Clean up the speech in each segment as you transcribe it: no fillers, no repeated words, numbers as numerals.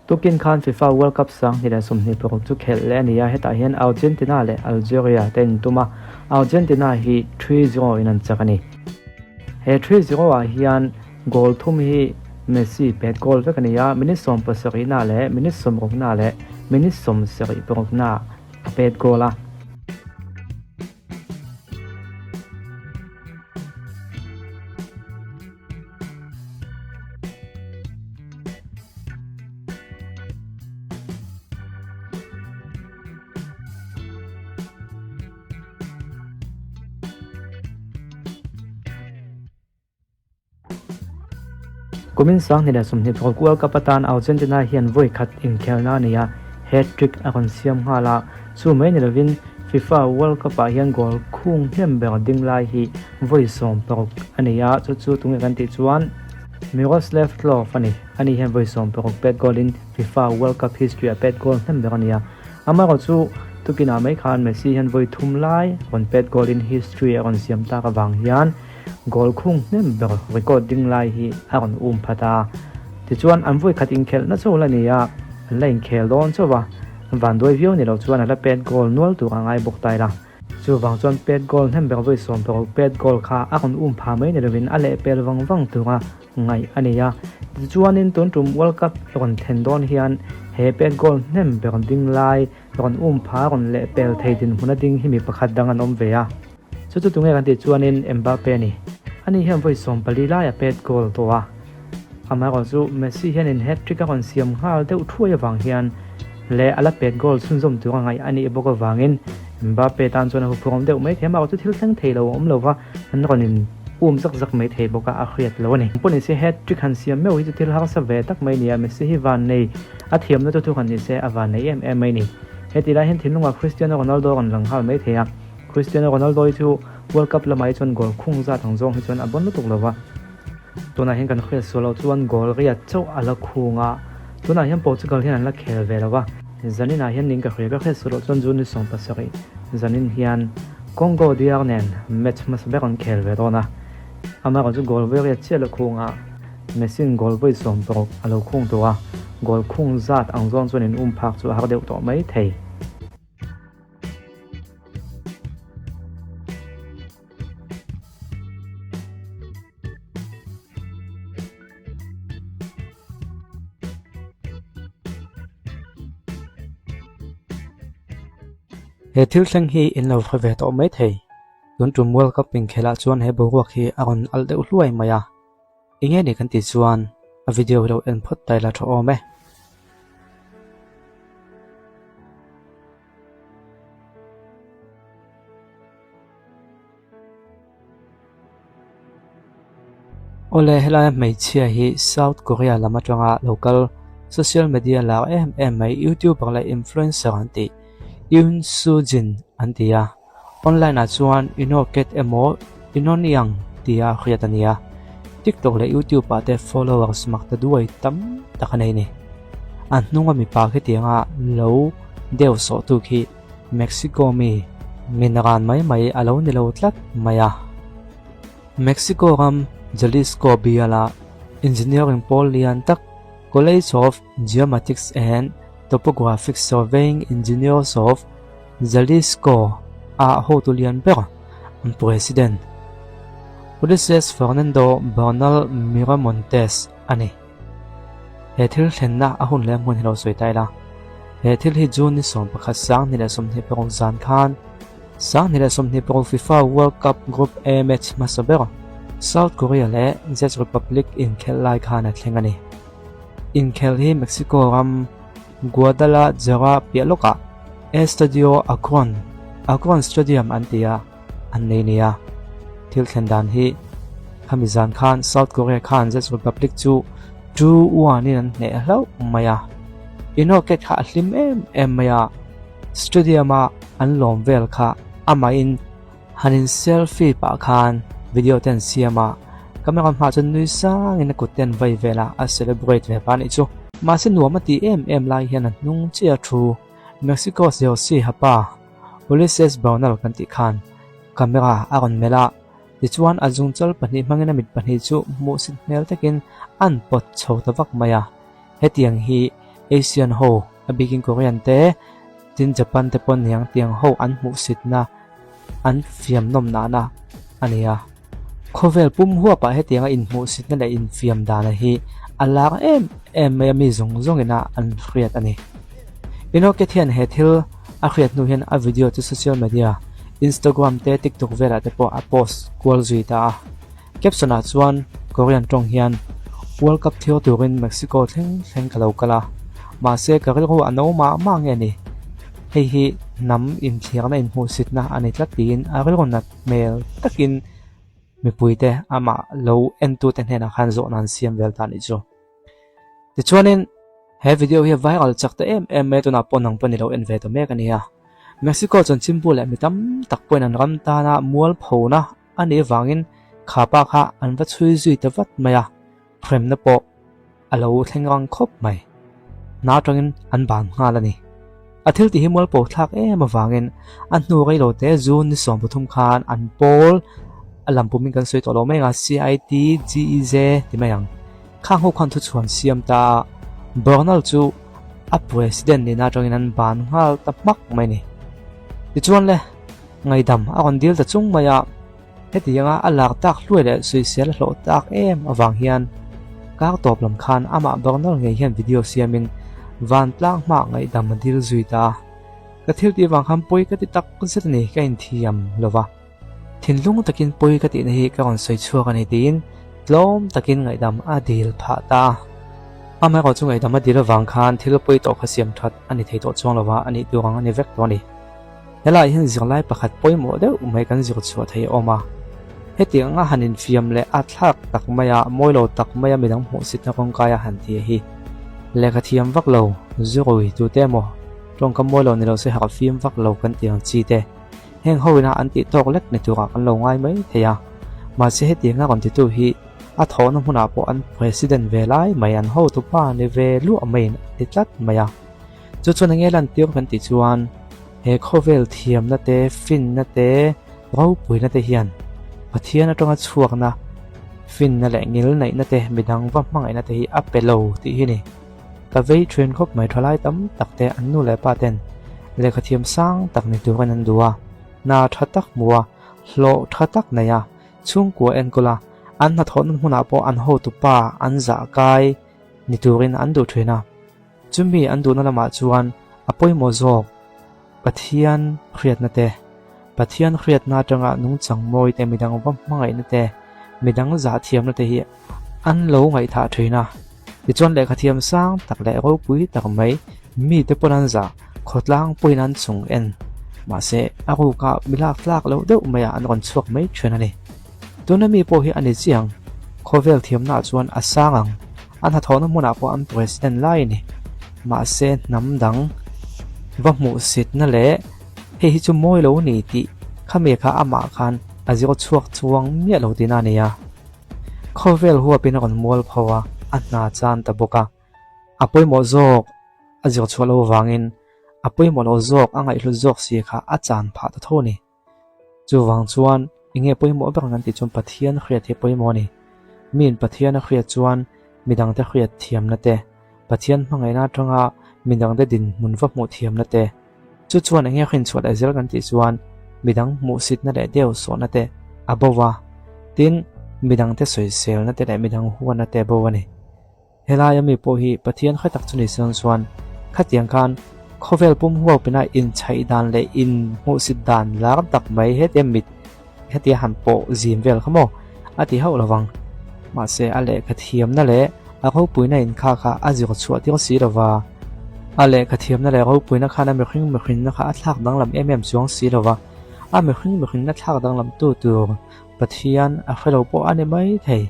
Tukin khan FIFA World Cup 2026 chu khelh leh a ni a, hetah hian Argentina leh Algeria te an intum a, Argentina hi 3-0 in an chak a ni. He 3-0 ah hian goal thum hi Messi pet goal vek a ni a, minute 17 na leh minute 60 na leh minute 76 na a pet goal a. Kumin 2026 World Cup atan Argentina hian vawi khat inkhelna a nei a, hat-trick a rawn siam nghal a, chu mai ni lovin FIFA World Cup ah hian goal khung hnem ber ding lai hi vawi 16 a nei a, chu chu tunge kan tih chuan Miroslav Klose a ni. Ani hian vawi 16 pet goal in FIFA World Cup history ah pet goal hnem ber a ni a, amaherawh chu tukinah mai khan Messi hian vawi thum lai rawn pet goal in history a rawn siam tak avang hian Goal khung hnem ber record ding lai hi a rawn um phat a, tichuan an vawi khat inkhelh na chauh la ni a, an la inkhel dawn chauh a, vanduai viau ni lo chuan a la pet goal nual tur a ngai bawk tai la. Chuvang chuan pet goal hnem ber vawi 16 pet goal kha a rawn um pha mai ni lovin a lehpel vang vang tura ngaih a ni a, tichuanin tun tum World Cup rawn thlen dawn hian he pet goal hnem ber ding lai rawn um pha rawn lehpel thei dinhmun a ding hi mi pakhat dang an awm ve a. Chu chu tunge kan tih chuanin Mbappe a ni. Ani hian vawi 14 lai a pet goal tawh a. Amaherawh chu Messi hianin hat-trick a rawn siam nghal deuh thuai avang hian leh a la pet goal chhunzawm tur a ngaih a nih bawk avangin Mbappe tan chuan a huphurhawm deuh mai thei a. Amaherawh chu thil thleng thei lo a awm lo va, an rawn in um zak zak mai thei bawk a, a hriat lo a ni. Pawh nise hat-trick han siam meuh hi chu thil harsa ve tak mai a ni a, Messi hi vannei a thiamna chu thu han nise a vannei em em mai a ni. Heti lai hian thinlungah Cristiano Ronaldo a rawn lang nghal mai thei a. Cristiano Ronaldo hi chu World Cup lamah hi chuan goal khung zat ang zawng hi chuan a bawn lutuk lo va, tunah hian kan hriat sual loh chuan goal riat chauh a la khung a, tunah hian Portugal hian an la khel ve lo va, zaninah hian ning ka hria ka hriat sual loh chuan June ni 17 zanin hian Congo DR nen match hmasa ber an khel ve dawn a, amaherawh chu goal vawi riat chiah a la khung a, Messi-in goal vawi 16 a lo khung tawh a, goal khung zat ang zawng chuan in um phak chu a har deuh tawh mai thei. He thil thleng hi in lo hre ve tawh mai thei. Tun tum World Cup inkhelah chuan he boruak hi a rawn alh deuh hluai mai a. Enge ni kan tih chuan a video hi lo en phawt ta ila tha awm e. Awle helaia hmeichhia hi South Korea lam atanga lo kal social media lar em em mai youtuber leh influencer an tih Yoon Soo Jin an ti a, online ah chuan Inoket emaw Inoniang tia hriat a ni a, TikTok leh YouTube ah te followers mak ta duai tam tak a nei a ni. A hnunga mipa khitianga lo deuh sawh tu khi Mexico mi min ran mai mai a lo ni lo tlat mai a. Mexico ram Jalisco biala engineering pawl lian tak College of Geomatics and Topographic Surveying Engineers of Jalisco ah hotu lian ber an president Ulises Fernando Bernal Miramontes a ni. He thil thlenna a hun leh a hmun hi lo sawi ta ila. He thil hi June ni 11 2026 zan khan 2026 FIFA World Cup Group A match hmasa ber South Korea leh Czech Republic inkhelh lai khan a thleng a ni. Inkhelh hi Mexico ram Guadalajara piah lawkah Estadio Akron, Akron Stadium an ti a, an nei nia. Thil thlen dan hi khami zan khan South Korea khan Czech Republic chu 2-1 in an hneh hlauh mai a. Inoket kha a hlim em em mai a, stadium a an lawm vel kha amahin han in selfie pah khan video te an siam a, camera hmaah chuan nui sangin a kut te an vai vel a, a celebrate ve pah a nih chu. Mahse nuam a tih em em lai hian a hnung chiah thu Mexico Jose Hapa Ulises Bernal kan tih khan camera a rawn melh a, tichuan a zungchal pahnih hmangin a mit pahnih chu hmuhsit hmel takin an pawt chho ta vak mai a. Hetiang hi Asian ho a bikin Korean te tin Japan te pawh niang tiang ho an hmuhsitna an fiam nawm nahna a ni a. Khawvel pum huapah hetianga inhmuhsitna leh infiam dana hi a lar em em mai a mi zawng zawngina an hriat a ni. Inoket hian he thil a hriat hnu hian a video chu social media Instagram te TikTok velah te pawh a post kual zui ta a. Caption ah chuan Korean tawng hian World Cup thil turin Mexico thleng thleng ka lo kal a, mahse ka rilru a no mah mah nge ni? Hei hi hnam inthlirna inhmuhsitna a ni tlat tiin a rilru nat hmel takin mipuite amah lo entute hnenah khan zawhna an siam vel ta a nih chu. Tichuanin he video hi viral chak ta em em mai a, tunah pawh nang pawh ni lo en ve ta mek a nia. Mexico chanchinbu leh mi tam tak pawhin an ram tana mualphona a nih avangin kha pa kha an va chhui zui ta vat mai a, hremna pawh a lo thleng rang khawp mai. Hna atangin an ban nghal a ni. A thil tih hi mualpo thlak em avangin a hnu rei lo te June ni 13 khan an pawl a lam pumin kan sawi tawh lo mai ang a, CIT, GEJ ti mai ang. Khang ho khan thuchhuan siam ta a, Bernal chu a president nihna atangin an ban nghal ta hmak mai a ni. Tichuan le, Ngaidam a rawn dil ta chung mai a, hetianga a lak tak hluai leh sawisel a hlawh tak em avang hian kar tawp lam khan amah Bernal ngei hian video siamin vantlang hmaah ngaihdam a dil zui ta a. Ka thil tih vang khan pawi ka ti tak zet a ni, ka inthiam lo va. Thinlung takin pawi ka tihna hi ka rawn sawi chhuak a ni tiin tlawm takin ngaihdam a dil phah ta a. Amaherawh chu ngaihdam a dil avang khan thil pawi tawh kha siam that a ni thei tawh chuang lo va, a nih tur ang a ni vek tawh a ni. Helaiah hian zirlai pakhat pawimawh deuh mai kan zir chhuah thei a awm a. Hetiang anga han infiam leh a thlak tak maia mawi lo tak maia midang hmuhsitna kawngkaia han ti hi lehkha thiam vak lo, zurui tute emaw tawngkam mawi lo ni lo se harh fim vak lo kan tih ang chi te heng ho ina an tih tawk lek ni turah kan lo ngai mai thei a. Mahse hetianga rawn titu hi a thawhna hmunah pawh an president ve lai mai an hotupa ni ve luah maiin a ti tlat mai a. Chu chuan enge lantir kan tih chuan he khawvel thiamna te, finna te, ropuina te hian Pathian atanga chhuakna, finna leh ngilneihna te, midang va hmangaihna te hi a pe lo tih hi ni. Ka vei then khawp mai thalai tam tak te an nu leh pa ten lehkha thiam sang tak ni turin an duh a, hna tha tak hmu a, hlawh tha tak nei a, chhungkua enkawl a, an hnathawhna hmunah pawh an hotupa an zah kai ni turin an duh thin a. Chumi an duhna lamah chuan a pawimawh zawk Pathian hriatna te, Pathian hriatna atanga nungchang mawi te, midang va hmangaihna te, midang zahthiamna te hi an lo ngaihthah thin a. Tichuan lehkha thiam sang tak leh ropui tak mai mite pawn an zah, khawtlang pawhin an chung en. Mahse a rukah mi lak tlak loh deuh maiah an rawn chhuak mai thin a ni. Tuna mi pawh hi a ni chiang, khawvel thiamnaah chuan a sang ang. A hnathawhna hmunah pawh an president lai a ni. Mahse hnam dang va hmuhsitna leh hei hi chu mawi lo a ni tih khami kha amah khan a zir chhuak chuang miah lo tihna a ni a. Khawvel huapin a rawn mual pho a, a hna chan ta bawk a. A pawimawh zawk a zir chhuah loh avangin a pawimawh loh zawk a ngaihhlut zawk si kha a chan phah ta tho a ni. Chuvang chuan enge pawimawh ber kan tih chuan Pathian hriat hi pawimawh a ni. Miin Pathian a hriat chuan midangte hriat thiamna te, Pathian hmangaihna atanga midangte dinhmun va hmuh thiamna te, chu chuan enge hrinchhuah leh zel kan tih chuan midang hmuhsitna leh deuhsawhna te a bo va, tin midangte sawiselna te leh midang huatna te a bo a ni. Helai ami pawh hi Pathian hre tak chu ni se chuan khatiang khan khawvel pum huapina inchhaih dan leh inhmuhsit dan lar tak mai hetia mit hetia han pawh zim vel kha maw a ti hauh lovang. Mahse a lehkha thiamna leh a ropuina inkha kha a zir chhuah tir si lova, a lehkha thiamna leh ropuina khan a mihring mihrinna kha a thlak danglam em em chuang si lova, a mihring mihrinna thlak danglam tu tur Pathian a hre lo pawh a ni mai thei.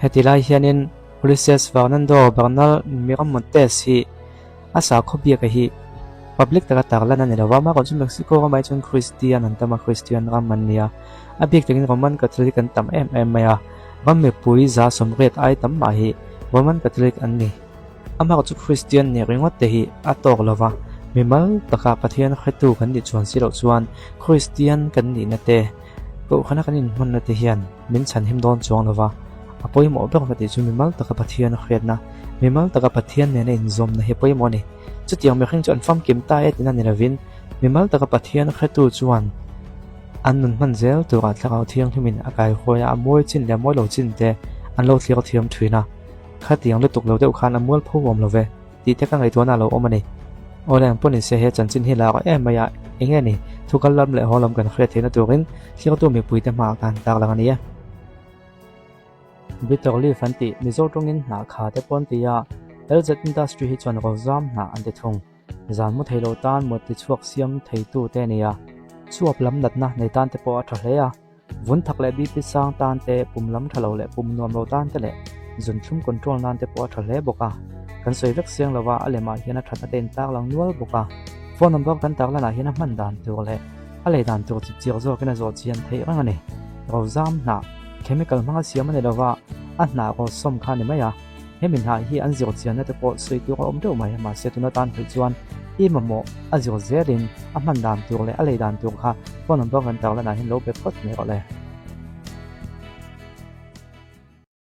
Heti lai hianin Ulises Fernando Bernal Miramontes hi a sakhaw biaka hi public taka tarlan a ni lo va, amaherawh chu Mexico ramah hi chuan Christian an tam a, Christian ram an ni a, a bik takin Roman Catholic an tam em em mai a, ram mipui 80% ai tam mah hi Roman Catholic an ni. Amaherawh chu Christian nih ringawt te hi a tawk lo va, mimal taka Pathian hretu kan nih chuan si loh chuan Christian kan nihna te, Kohhrana kan inhmanna te hian min chhanhim dawn chuang lo va. A pawimawh ber ka tih chu mimal taka Pathian a hriatna, mimal taka Pathian nena inzawmna hi a pawimawh a ni. Chutiang mihring chu an famkim ta e tihna ni lovin, mimal taka Pathian hretu chuan an nun hman zel turah Thlarau Thianghlimin a kaihruai a, a mawi chin leh a mawi lo chin te an lo thlir thiam thin a. Khatiang lutuk lo deuh khan a mualpho awm lo ve tih te ka ngaihtuahna a lo awm a ni. Awle ang pawh nise he chanchin hi lak em mai a, enge ni, thu kal lam leh haw lam kan hriat theihna turin thirtu mipuite hmaah ka han tarlang a ni e. Bitter leaf an tih Mizo tawngin hnah kha te pawh an ti a, LZ Industry hi chuan rozam hnah an ti thung. Zan mu thei lo tan mut tichhuak siam theitu te a ni a, chuap lam natna nei tan te pawh a tha hle a. Vun thak leh BP sang tan te, pum lam tha lo leh pum nuam lo tan te leh zunthlum control nan te pawh a tha hle bawk a. Kan sawi vek siang lova a lemah hian a thatna te in tar lang nual bawk a. Phone number kan tar lanah hian a hman dan tur leh a lei dan tur chip chiak zawkin a zawh chian theih reng a ni. Rozam hnah, chemical hmanga siam a ni lova, a hnah rawsawm kha a ni mai a. Hemi hnah hi an zir chianna te pawh sawi tur a awm deuh mai, mahse tuna tan theih chuan i mamawh a zir zelin a hman dan tur leh a lei dan tur kha phone number kan tar lanah hian lo be phawt mai rawh le.